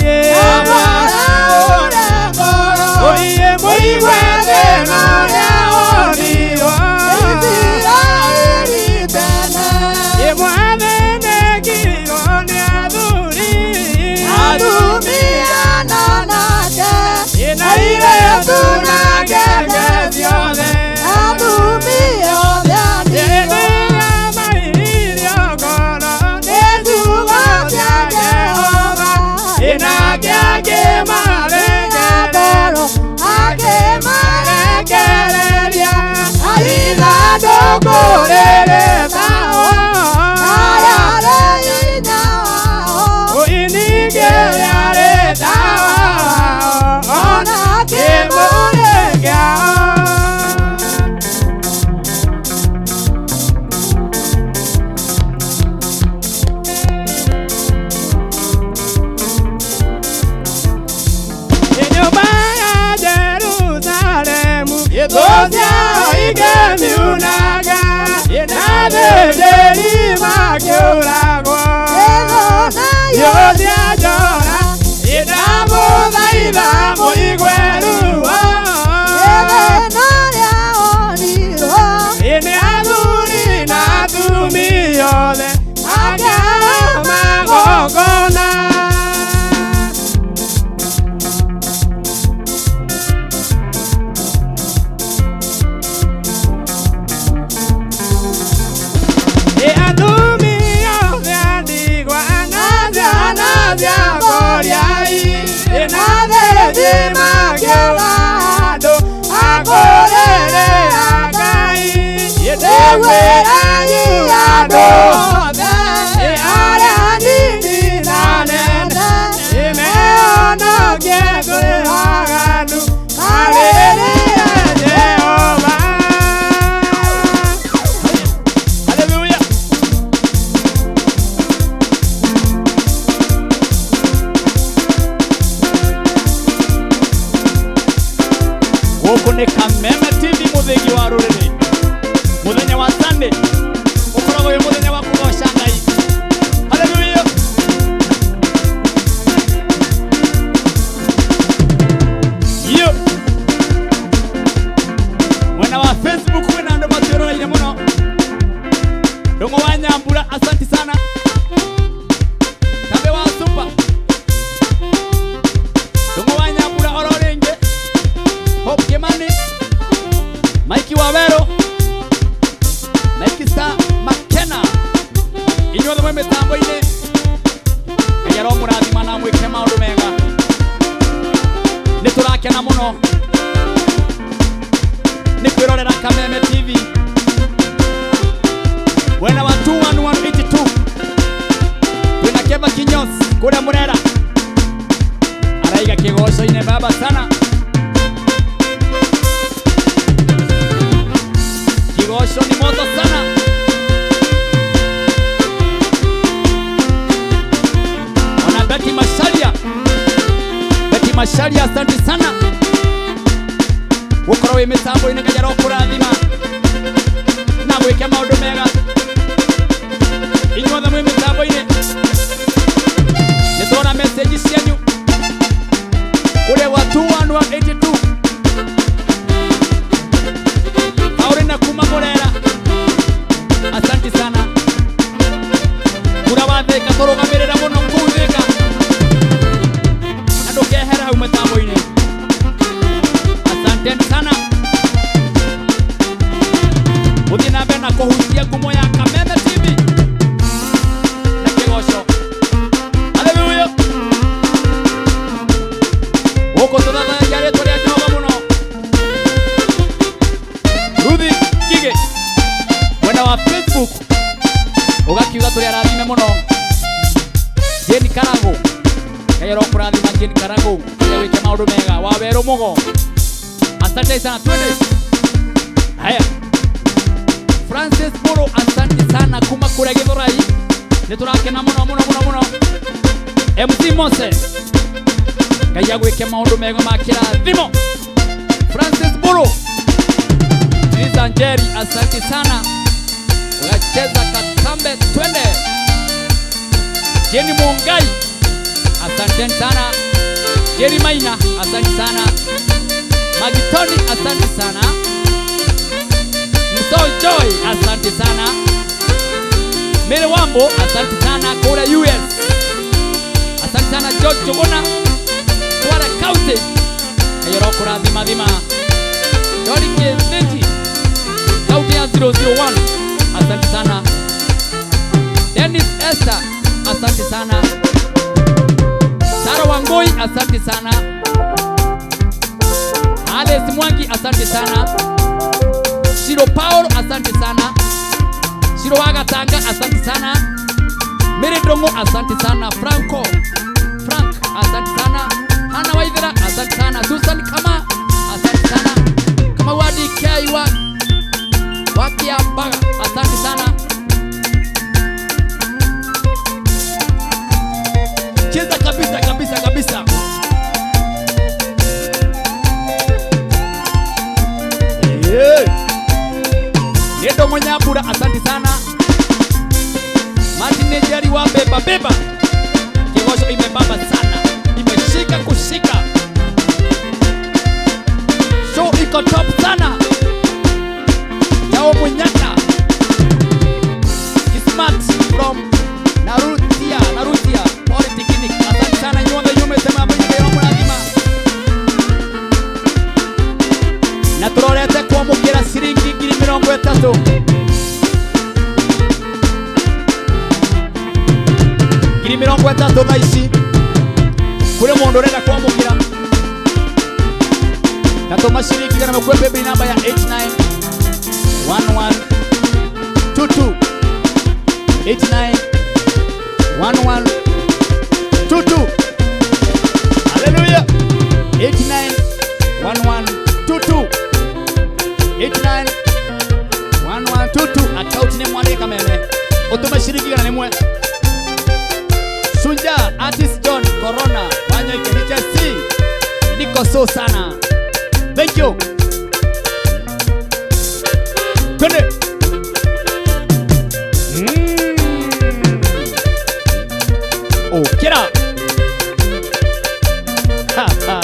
Ikĩmiunaga na thĩnjĩri makĩũragwo. Yosia njora ndamũthaitha mũigue ruo. Nĩ athuri na atumia othe makĩaga magongona. Ĩ atumia othe a ndigwa na ciana cia ngoriai na thĩnji makĩũra andũ a kũrĩrĩra Ngai. Ndĩkwĩra andũ othe arĩa anini na anene mehonokie kũrĩ waganu marĩrĩre Jehova. Haleluya. Gũkũ nĩ Kameme TV, mũthĩgi wa rũrĩrĩ. Mũthenya wa Sunday ũkoragwo wĩ mũthenya wa kũgoca Ngai. Haleluya. Yo. Mwena wa Facebook kwĩna andũ matwĩroreire mũno. Ndũng'ũ wa Nyambura, asanti sana. Kambe wa Super. Ndũng'ũ wa Nyambura oro rĩngĩ. Hope Kimani. Mike Wawero. Nike Star Makena. Inyuothe mwĩ mĩtambo-inĩ. Ngai aromũrathima na amwĩke maũndũ mega. Nĩ tũrakena mũno nĩ kwĩrorera Kameme TV. Mwena wa 21182 twĩna Keva Kinyos kũrĩa Mũrera araiga kĩgoco-inĩ baba sana. Kigoco ni moto sana. Ona Betty Macharia, Betty Macharia, asante sana gũkorwo wĩ mĩtambo-inĩ. Ngai arokũrathima na gwĩke maũndũ mega. Inyuothe mwĩ mĩtambo-inĩ, nĩ tuona message cianyu kũrĩa gwa 21182. Paulina kuma Murera, asante sana. Kura wa Thika, tũrũgamĩrĩra mũno kũu Thika na ndũkehere hau mĩtambo-inĩ. Asanteni sana gũthiĩ na mbere na kũhunjia ngumo ya Kameme TV na kĩgoco. Haleluya. Gũkũ tũthathayagia rĩtwa rĩa Jehova mũno. Ruthi Ngigĩ mwena wa Facebook ũgakiuga tũrĩ arathime mũno. Jane Karago, Ngai arokũrathima. Jane Karago, ũrĩa wĩke maũndũ mega. Wa Werũ Mũgo, asante sana. Twende haya. Francis Muru, asante sana kuma kũrĩa Gĩthũrai, nĩ tũrakena mũno mũno mũno mũno. MC Mose, Ngai agwĩke maũndũ mega ma kĩrathimo. Francis Muru. Liza Njeri, asante sana, unacheza katambe, twende. Jeni Mungai, asante sana. Jerry Maina, asante sana. Magitoni, asante sana. Mso Joy, asante sana. Mary Wambo, asante sana kura US. Asante sana George Jogona, Kwara County. Ngai kũrathima thima. Dori Kĩthĩti, kaunti ya 001, asante sana. Dennis Esther, asante sana. Sara Wangoi, asante sana. Alex Mwangi, asante sana. Shiro Paul, asante sana. Shiro Wagatanga, asante sana. Mary Dongo, asante sana. Franco Frank, asante sana. Hana Waithera, asante sana. Susan Kama, asante sana. Kama Wadi Kaiwa Wakiambaga, asante sana. Cheza kabisa kabisa kabisa. Yeah. Nĩ Ndũng'ũ Nyambura, asante sana. Martin Jerry wa beba beba, Kigosho imebamba sana, imeshika kushika, show iko top sana. Jao Munyaka Kismat from Narutia, Narutia Polytechnic, asante sana nyuothe nyumĩte mambo-inĩ wa mũrathima. Na tũrorete kwamũkĩra ciringi 30,000. 30,000 thaa ici kũrĩ mũndũ ũrenda kwamũkĩra na tũma ciringi igana rĩmwe kwĩ paybill namba ya 891122, 891122. Hallelujah. 891122, 891122. Account nĩ Mwarĩ Kameme, ũtũme ciringi igana rĩmwe. Shunja Artist John Corona Wanyoike HSC, niko so sana, thank you. Twende. Ukira. Ha, ha.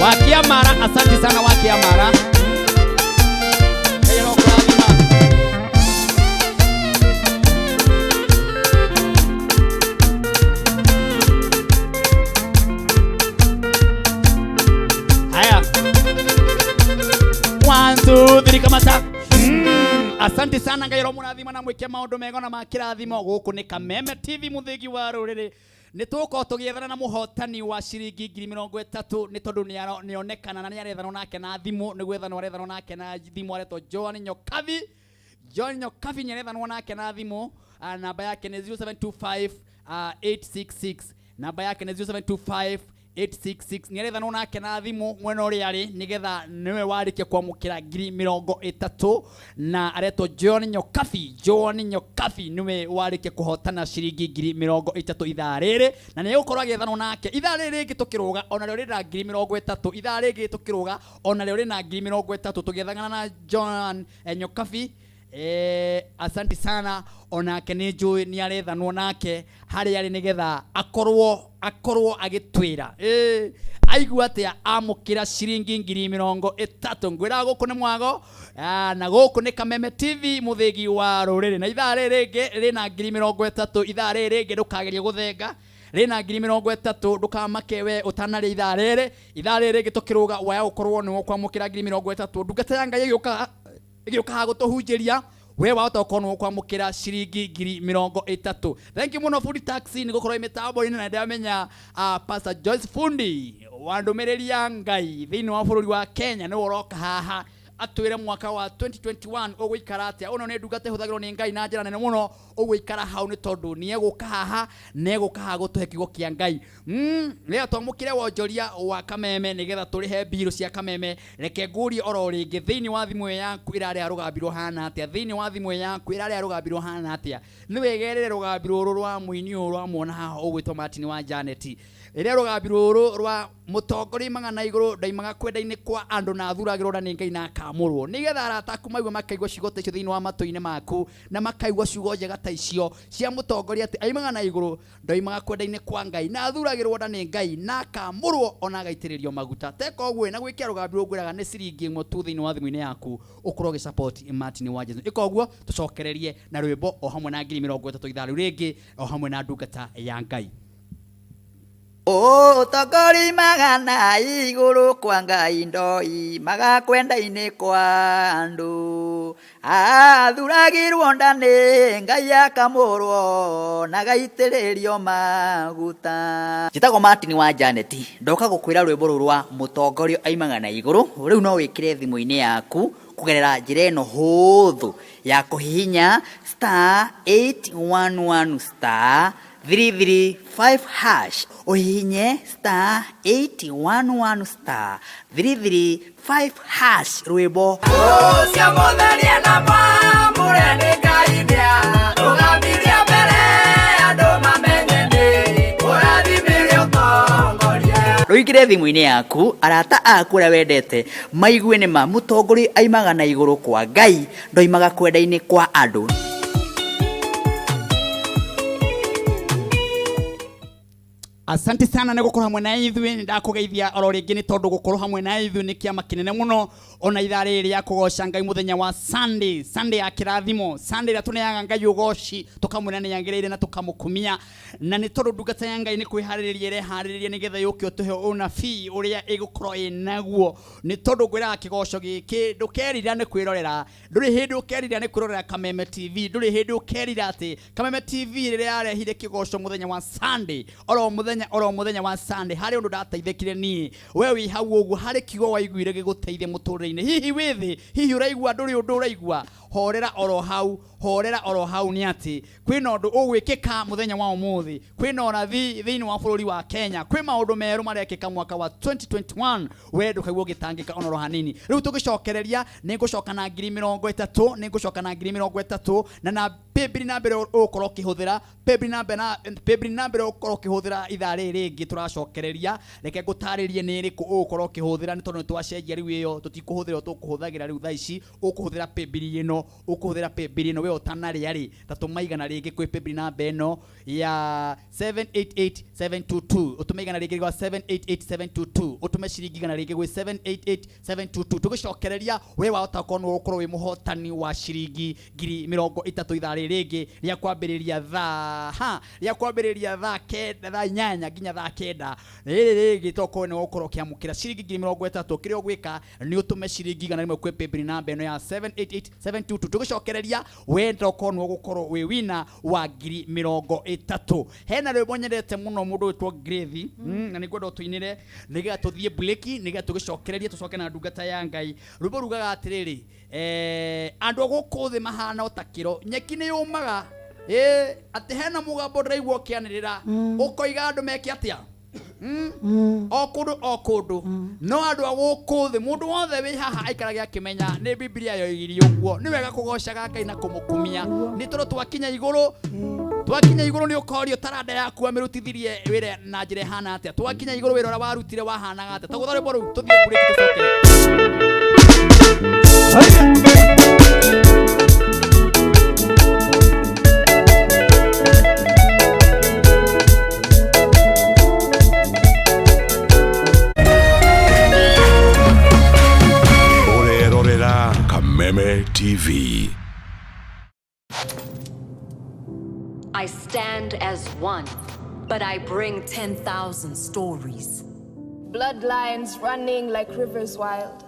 Wakiamara, asante sana Wakiamara. Ngai arokũrathima. Haya. 1 2 3 kamata. Asante sana, Ngai aromũrathima na mwĩke maũndũ mega na ma kĩrathimo. Gũkũ nĩ Kameme TV, mũthĩgi wa rũrĩrĩ. Nĩ tũgũkorwo tũgĩethana na mũhotani wa ciringi 30,000 nĩ tondũ nĩonekana na nĩarethanwo nake na thimũ, nĩ gwethanwo arethanwo nake na thimũ, aretwo Joan Nyokabi. John Nyokabi nĩarethanwo nake na thimũ. Namba yake nĩ 0725 866, namba yake nĩ 0725 866. Nĩarethanwo nake na thimũ mwena ũrĩa arĩ nĩgetha nĩwe warĩkia kwamũkĩra 30,000, na aretwo John Nyokabi. John Nyokabi nĩwe warĩkia kũhotana ciringi 30,000 ithaa rĩrĩ, na nĩegũkorwo agĩethanwo nake ithaa rĩrĩ rĩngĩ tũkĩrũga, onarĩo rĩna 30,000. Ithaa rĩngĩ tũkĩrũga, onarĩo rĩna 30,000, tũgĩethana na John Nyokabi. Asante sana, onake nĩ njũĩ nĩ arethanwo nake harĩa arĩ nĩgetha akorwo agĩtwĩra aigua atĩa amũkĩra ciringi 30,000. Ngwĩraga gũkũ nĩ mwago, na gũkũ nĩ Kameme TV, mũthĩgi wa rũrĩrĩ. Na ithaa rĩrĩ rĩngĩ rĩna 30,000. Ithaa rĩrĩ rĩngĩ ndũkagerie gũthenga, rĩna 30,000. Ndũkamake we ũtanarĩa ithaa rĩrĩ. Ithaa rĩrĩ rĩngĩ tũkĩrũga, waya gũkorwo nĩ ũkwamũkĩra 30,000. Ndungata ya Ngai ĩgĩũka haha gũtũhunjĩria, we wahota gũkorwo nĩ ũkwamũkĩra ciringi 30,000. Thank you mũno Fundi Taxi nĩ gũkorwo mĩtambo-inĩ, na ndamenya Pastor Joyce Fundi wa ndũmĩrĩri ya Ngai thĩinĩ wa bũrũri wa Kenya nĩwe ũroka haha atwĩre mwaka wa 2021 ũgũikara atĩa. Ũno nĩ ndungata ĩhũthagĩrwo nĩ Ngai na njĩra nene mũno. Ũgũikara hau nĩ tondũ nĩ egũka haha, nĩ egũka haha gũtũhe kiugo kĩa Ngai. Rĩrĩa twamũkĩre wonjoria wa Kameme nĩgetha tũrĩhe mbirũ cia Kameme, reke ngũrie oro rĩngĩ, thĩinĩ wa thimũ ĩyo yaku ĩrarĩa rũgambi rũhana atĩa? Thĩinĩ wa thimũ ĩyo yaku ĩrarĩa rũgambi rũhana atĩa? Nĩ wega ĩrĩre rũgambi rũrũ rwa mũini ũyũ rwamwona haha ũgwĩtwo Martin wa Janet, ĩrĩa rũgambi rũrũ rwa mũtongoria imaga na igũrũ, ndaimaga kwenda-inĩ kwa andũ, na athuragĩrwo na nĩ Ngai na akamũrwo, nĩgetha arata aku maigue, makaigua ciugo ta icio thĩinĩ wa matũ-inĩ maku, na makaigua ciugo njega ta icio cia mũtongoria atĩ aimaga na igũrũ, ndoimaga kwenda-inĩ kwa Ngai, na athuragĩrwo nda nĩ Ngai na akamũrwo ona agaitĩrĩrio maguta. Teka ũguo na gwĩkĩra rũgambi rũu, ngwĩraga nĩ ciringi ĩmwe tu thĩinĩ wa thimũ-inĩ yaku ũkorwo ũgĩsupport Martin wa Jesu. Ĩka ũguo, tũcokererie na rwĩmbo o hamwe na 30,000 ithaa rĩu rĩngĩ, o hamwe na ndungata ya Ngai. Ũtongoria magana igũrũ kwa Ngai, ndoi magakwenda-inĩ kwa andũ, athuragĩrwo nda nĩ Ngai, akamũrwo na agaitĩrĩrio maguta. Njĩtagwo Martin wa Janet, ndoka gũkwĩra rwĩmbo rũrũ rwa mũtongoria aimaga na igũrũ rĩu no wĩkĩre thimũ-inĩ yaku kũgerera njĩra ĩno hũthũ ya kũhihinya *811 *335 hash. Ũhihinye *811 *335 hash, rwĩmbo Ũcio mũtherie na mwamũre nĩ Ngai nĩarũgamirie mbere andũ mamenye nĩ ũrathimire ũtongoria. Rũingĩre thimũ-inĩ yaku, arata aku arĩa wendete maigue nĩ ma mũtongoria aimaga na igũrũ kwa Ngai, ndoimaga kwenda-inĩ kwa andũ. Asante sana nĩ gũkorwo hamwe na ithuĩ. Nĩ ndakũgeithia oro rĩngĩ nĩ tondũ gũkorwo hamwe na ithuĩ nĩ kĩama kĩnene mũno, ona ithaa rĩrĩ rĩa kũgoca Ngai mũthenya wa Sunday, Sunday ya kĩrathimo, Sunday ĩrĩa tũneaga Ngai ũgoci, tũkamwĩra nĩ yagĩrĩire na tũkamũkumia. Na nĩ tondũ ndungata ya Ngai nĩ kwĩharĩrĩria ĩreharĩrĩria nĩgetha yũke ũtũhe ũnabii ũrĩa ĩgũkorwo ĩnaguo. Nĩ tondũ ngwĩraga kĩgoco gĩkĩ ndũkerira nĩ kwĩrorera, ndũrĩ hĩndĩ ũkerira nĩ kwĩrorera Kameme TV, ndũrĩ hĩndĩ ũkerira atĩ Kameme TV rĩrĩa yarehire kĩgoco mũthenya wa Sunday, oro mũthenya wa Sunday, harĩ ũndũ ndateithĩkire niĩ. We wĩ hau ũguo, harĩ kiugo waiguire gĩgũteithia mũtũrĩre-inĩ. Hihi wĩ thĩ, hihi ũraigua ndũrĩ ũndũ ũraigua, horera oro hau, horera oro hau nĩ atĩ kwĩna ũndũ ũgwĩkĩka mũthenya wa ũmũthĩ, kwĩna ũrathi thĩinĩ wa bũrũri wa Kenya, kwĩ maũndũ merũ marekĩka mwaka wa 2021. We ndũkaigua ũgĩtangĩka ona oro hanini. Rĩu tũgĩcokereria nĩ ngũcoka na 30,000, nĩ ngũcoka na 30,000 na paybill namba ĩrĩa ũgũkorwo ũkĩhũthĩra, paybill namba na paybill namba ĩrĩa ũgũkorwo ũkĩhũthĩra ithaa rĩrĩ rĩngĩ tũracokereria. Reke ngũtarĩrie nĩ ĩrĩkũ ũgũkorwo ũkĩhũthĩra, nĩ tondũ nĩ twacenjia rĩu ĩyo tũtikũhũthĩra ĩyo tũkũhũthagĩra rĩu thaa ici. Ũkũhũthĩra paybill ĩno, ũkũhũthĩra paybill ĩno we ũtanarĩa rĩ, ta tũma igana rĩngĩ kwĩ paybill namba ĩno ya 788722, ũtũme igana rĩngĩ gwa 788722, ũtũme ciringi igana rĩngĩ gwĩ 788722. Tũgĩcokereria we wahota gũkorwo nĩwe ũgũkorwo wĩ mũhotani wa ciringi 30,000 ithaa rĩrĩ rĩngĩ rĩa kwambĩrĩria thaa ha rĩa kwambĩrĩria thaa kenda, thaa inyanya nginya thaa kenda. Rĩrĩ rĩngĩ tokorwo nĩwe ũgũkorwo ũkĩamũkĩra ciringi 30,000. Kĩrĩa ũgwĩka nĩ ũtũme ciringi 100 kwĩ paybill namba ĩno ya 788722. Tũgĩcokereria we tokorwo nĩwe ũgũkorwo wĩ wina wa 30,000. Hena rwĩmbo nyendete mũno mũndũ wĩtwo Grace, na nĩngwenda ũtũinĩre nĩgetha tũthiĩ break, nĩgetha tũgĩcokererie tũcoke na ndungata ya Ngai. Rwĩmbo rugaga atĩrĩrĩ, andũ a gũkũ thĩ mahana o ta kĩro, nyeki nĩ yũmaga, atĩ hena mũgambo ndĩraigua ũkĩanĩrĩra, ũkoiga andũ meke atĩa? O kũndũ o kũndũ, no andũ a gũkũ thĩ, mũndũ wothe wĩ haha aikarage akĩmenya nĩ Biblia yoigirie ũguo. Nĩ wega kũgocaga Ngai na kũmũkumia, nĩ tondũ twakinya igũrũ, twakinya igũrũ nĩ ũkorio taranda yaku wamĩrutithirie wĩra na njĩra ĩhana atĩa, twakinya igũrũ wĩra ũrĩa warutire wahanaga atĩa. Tagũtha rwĩmbo rũu tũthiĩ break tũcoke. Ũrerorera Kameme TV. I stand as one, but I bring 10,000 stories. Bloodlines running like rivers wild.